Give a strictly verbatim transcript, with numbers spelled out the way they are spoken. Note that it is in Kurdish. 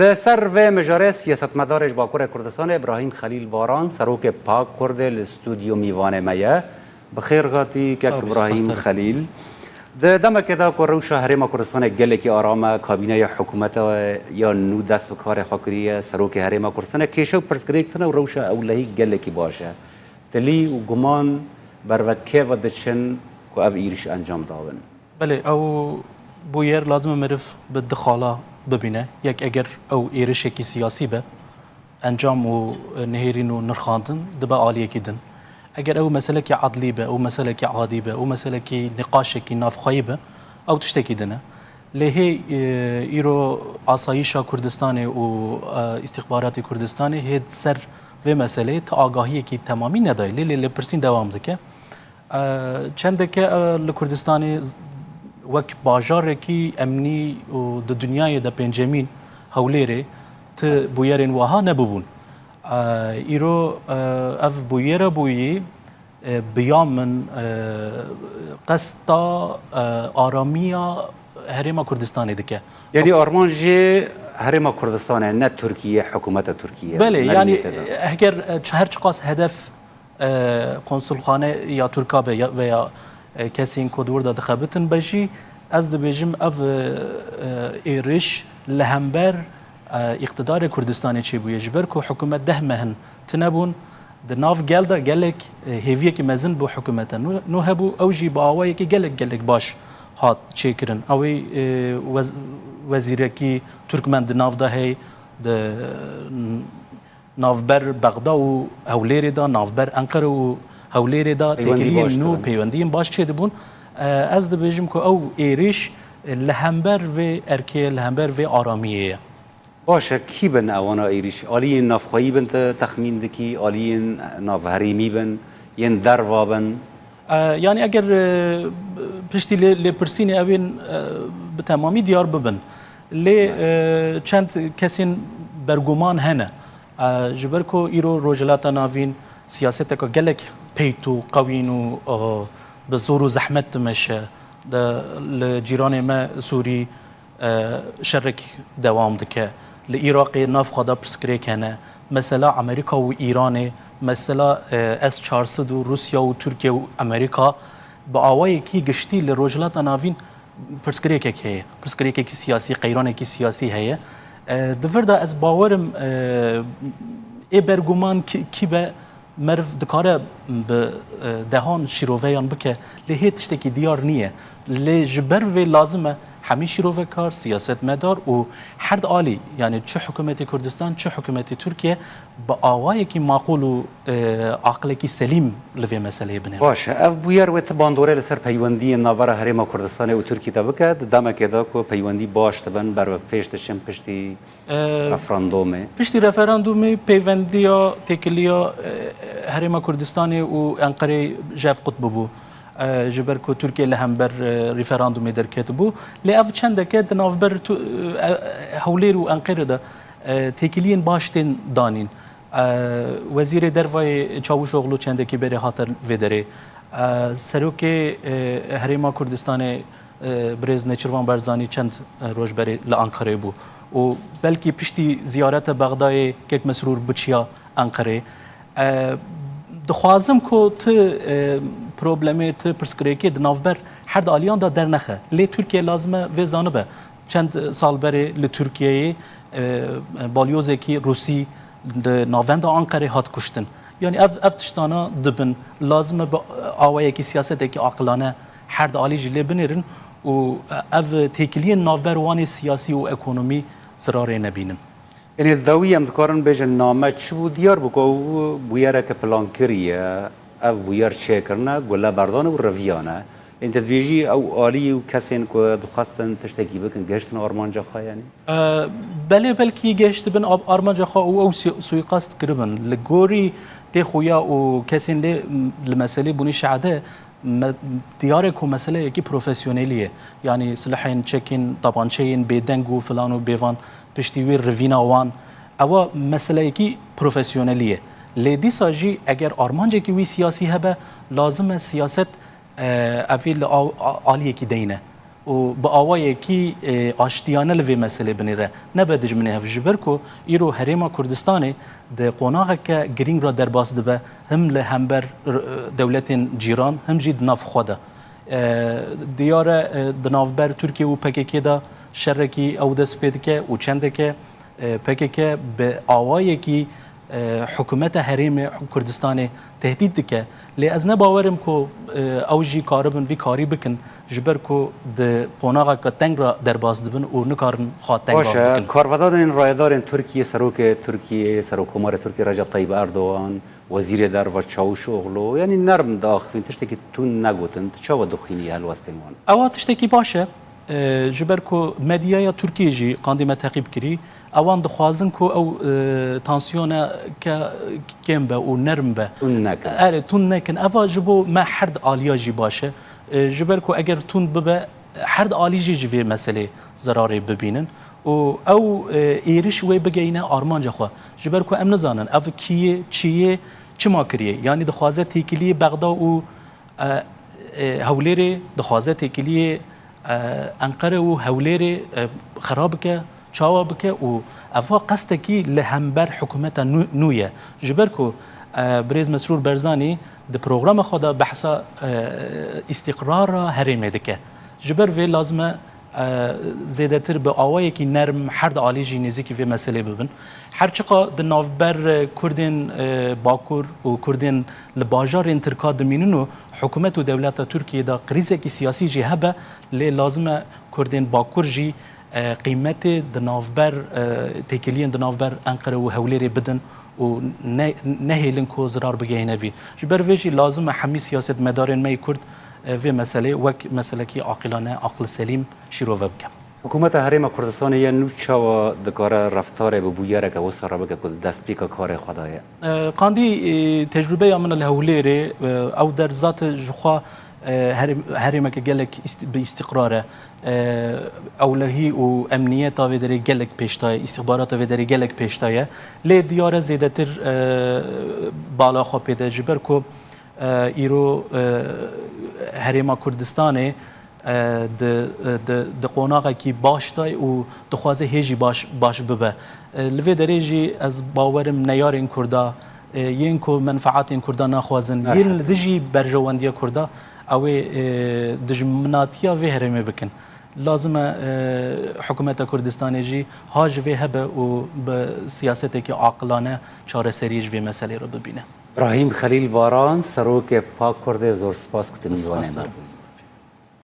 Li ser vê mijarê siyasetmedarê ji Bakurê Kurdistanê Îbrahîm Xelîl Baran, serokê PAK Kurdê li stûdyo mîvanê me ye. Bi xêr hatî kek Îbrahîm Xelîl. Di demekê de ku rewşa Herêma Kurdistanê gelekî aram e, kabîneya hikûmeta ya nû dest bi karê xwe kiriye, serokê Herêma Kurdistanê kêşe û pirsgirêk tune û rewşa ewlehî gelekî baş e. Tilî û guman berve kê ve diçin ku ev êrîş encam dabin? Belê, ew bûyer lazim e meriv bi du xala bibîne. Yek, eger ew êrişekî siyasî be, encam û, e, nihêrîn û nirxandin dibe aliyekî din. Eger ew meselekî edlî be, ew meselekî adî be, ew meselekî nîqaşekî navxweyî be, ew tiştekî din e. Lê hê, e, îro asayîşa Kurdistanê û, e, îstîxbaratê Kurdistanê hê ser vê meseleyê ti agahiyekî temamî nedayê. Lê lê lêpirsîn dewam dike. E, çendeke, e, li Kurdistanê z-, wek bajarekî emnî û di dinyayê de pêncemîn Hewlêrê ti bûyerên wiha nebûbûn. E, îro, e, ev bûyere bûyî, e, bi ya min, e, qesta, e, aramiya Herêma Kurdistanê dike. Yanî armanc jê Herêma Kurdistanê, ne Tirkiye, hikûmeta Tirkiye. Belê, yanî, e, heger, e, ç-, her çiqas hedef, e, konsulxane ya Tirka be ya, veya, e, kesên ku di wir de dixebitin be jî, ez dibêjim ev, e, e, êriş li hember, e, îqtidarê Kurdistanê çêbûye. Ji ber ku hikûmet deh meh in tune bûn, di nav gel de gelek, e, hêviyekî mezin bo hikûmeta nû, nû hebû, ew jî bi awayekî gelek, gelek baş hat çêkirin. Ew ê, e, wez-, wezîrekî Tirkmen di nav de heye, di, navber Bexda û Hewlêrê de, navber Enqere û Hewlêrê de têkiliyên nû, peywendiyên baş çêdibûn. E, ez dibêjim ku ew êrîş, e, li hember vê erkê, li hember vê aramiyê ye. Baş e, kî bin ewana êrîş? Aliyên navxweyî bin, te texmîn dikî? Aliyên navherêmî bin? Yên derva bin? E, yanî eger, e, piştî lê, lêpirsînê evên, e, bi temamî diyar bibin. Lê, e, çend kesên berguman hene. E, ji ber ku îro Rojhilata Navîn siyaseteke gelek peyt û qewîn û, e, bi zor û zehmet dimeşe. De, li cîranê me Sûrî, e, şerek dewam dike. Li Iraqê nav xwe de pirsgirêk hene. Mesela Amerîka û Îranê, mesela, e, S çar sed û Rûsya û Tirkiye û Amerîka bi awayekî giştî li Rojhilata Navîn pirsgirêkek heye. Pirsgirêkekî siyasî, qeyranekî siyasî heye. E, di vir de ez bawerim, e, ê berguman kî, kî be, meriv dikare bi, e, dehan şîroveyan bike, lê hê tiştekî diyar niye. Lê ji ber vê lazim e hemî şîrovekar, siyasetmedar û herd alî, yanî çi hikûmetê Kurdistan, çi hikûmetê Tirkiye, bi awayekî maqûl û, e, aqilekî selîm li vê meseleyê binêrin. Baş e. Ev bûyer wê ti bandorê li ser peywendiyên navbera Herêma Kurdistanê û Tirkiyê de bike, di demekê de ku peywendî baş dibin, ber bi pêş diçin piştî E, referandûmê. Piştî referandûmê peyvendiya têkiliya, e, Herêma Kurdistanê û Enqerê ji hev qut bûbû. E, ji ber ku Tirkiye li hember, e, referandûmê derketibû. Lê ev çendeke di navber tu-, e, e, Hewlêr û Enqerê de, e, têkiliyên baş tên danîn. E, Wezîrê Dervayê Çavuşoglu çendekî berê hate vê derê. E, Serokê, e, Herêma Kurdistanê, e, birêz Nêçirvan Barzanî çend, e, roj berê li Ankarayê bû û belkî piştî ziyareta Bexdayê kek Mesrûr biçiya Ankarayê. E, dixwazim ku ti, e, problemê, ti pirsgirêkê di navber her di aliyan de dernexe. Lê Tirkiye lazim e vê zanibe. Çend sal berê li Tirkiyeyê, e, balyozekî Rûsî li navenda Ankarê hat kuştin. Yanî ev, ev tiştana dibin. Lazim e bi awayekî siyasetekî aqilane her di alî jî lê binêrin û ev têkiliyên navber wanê siyasî û ekonomî zirarê nebînin. Yanî li dawî em dikarin bêjin name çi bû, diyar bû ku ew bûyereke plankirî ye. Ev bûyer çêkirine, gule berdane û reviyane. Yanî te dibêjî ew alî û kesên ku dixwestin tiştekî bikin, gihiştin armanca xwe, yanî? E, belê, belkî gehiştibin ab-, armanca xwe û ew si-, suîqast kiribin. Li gorî tê xuya û kesên lê m-, li meselê bûnî şehide me-, diyar e ku meseleyekî profesyonelî ye. Yanî silahên çekên, tabançeyên bêdeng û filan û bêvan piştî wê rivîna wan. Ewa meseleyekî profesyonelî ye. Lê dîsa jî eger armancekî wî siyasî hebe, lazim e siyaset, e, evî li aw-, a-, aliyekî deyne. û bi awayekî, e, aştiyane li vê meselê binêre, nebe dijminê hev. Ji ber ku îro Herêma Kurdistanê di qonaxeke girîng re derbas dibe, him li hember, e, dewletên cîran, him jî di nav xwe de. E, diyar e, e, di navber Tirkiye û P K K de şerekî ew dest pê dike û çendeke, e, P K K bi awayekî, e, hikûmeta Herêmê Kurdistanê tehdît dike. Lê ez ne bawer im ku, e, ew jî karibin vî karî bikin, ji ber ku di qonaxeke teng re derbas dibin û nikarin xwe teng Baş e, rabikin. Karvedanên rayedarên Tirkiye, Serokê Tirkiye, Serokkomarê Tirkiye Recep Tayyip Erdogan, Wezîrê Derve Çavuşoglu, yanî nerm diaxivîn, tiştekî tund negotin. Tu çawa dixwînî helwestên wan? Ewa tiştekî baş e. E, ji ber ku medyaya Tirkiyê jî qandî me teqîb kirî, ewan dixwazin ku ew, e, tansiyoneke kêm be û nerm be. Tund nekin. Erê, tund nekin. Eva ji bo me her di aliya jî baş e. E, ji ber ku eger tund bibe, her di alî jî ji vê meselê zerarê bibînin û ew, e, êriş wê bigeyîne armanca xwe. Ji ber ku em nizanin ev kî yê, çi yê, çima kiriye. Yanî dixwaze têkiliyê Bexda û, e, e, Hewlêrê, dixwaze têkiliyê, e, Enqere û Hewlêrê, e, xira bike, çawa bike û eva qestekî li hember hikûmeta nû, nû ye. Ji ber ku, e, birêz Mesrûr Barzanî di programa xwe de behsa, e, îstîqrara herêmê dike. Ji ber vê lazim e, e, zêdetir bi awayekî nerm her di alî jî nêzîkî vê meselê bibin. Her çiqa di navber, e, Kurdên, e, Bakur û Kurdên li bajarên Tirka dimînin û hikûmet û dewleta Tirkiyê de krîzekî siyasî jî hebe, lê lazim e Kurdên Bakur jî, e, qîmetê di navber, e, têkiliyên di navber Enqere û Hewlêrê bidin û ne, nehêlin ku zirar bigehîne vî. Ji ber vê jî lazim e hemî siyasetmedarên me yê Kurd, e, vê meselê wek meselekî aqilane, aqil selîm şîrove bikin. Hikûmeta Herêma Kurdistanê ya nû çawa dikare reftarê bi bûyereke wisa re bike ku di destpêka karê xwe de ye? E, qandî, e, tecrûbeya min li Hewlêrê, e, ew der zat ji xwe, e, herêm-, herêmeke gelek îst-, bi îstîqrar e. E, ewlehî û emniyeta vê derê gelek pêş daye, îstixbarata vê derê gelek pêş daye. Lê diyar e zêdetir, e, bala xwe pê de, ji ber ku, e, îro, e, Herêma Kurdistanê, e, di, e, di, di qonaxekî baş de û dixwaze hê jî baş, baş bibe. E, li vê derê jî ez bawerim neyarên Kurda, e, yên ku menfaatên Kurda naxwazin, yên li dijî berjewendiya Kurda, ew ê, e, dijminatiya vê herêmê bikin. Lazim e, e, hikûmeta Kurdistanê jî ha ji vê hebe û bi siyasetekî aqilane çareseriyê ji vê meselê re bibîne. Brahîm Xelîl Baran, Serokê Pak Kurdê, zor spas ku tu mîvanê me bûyî.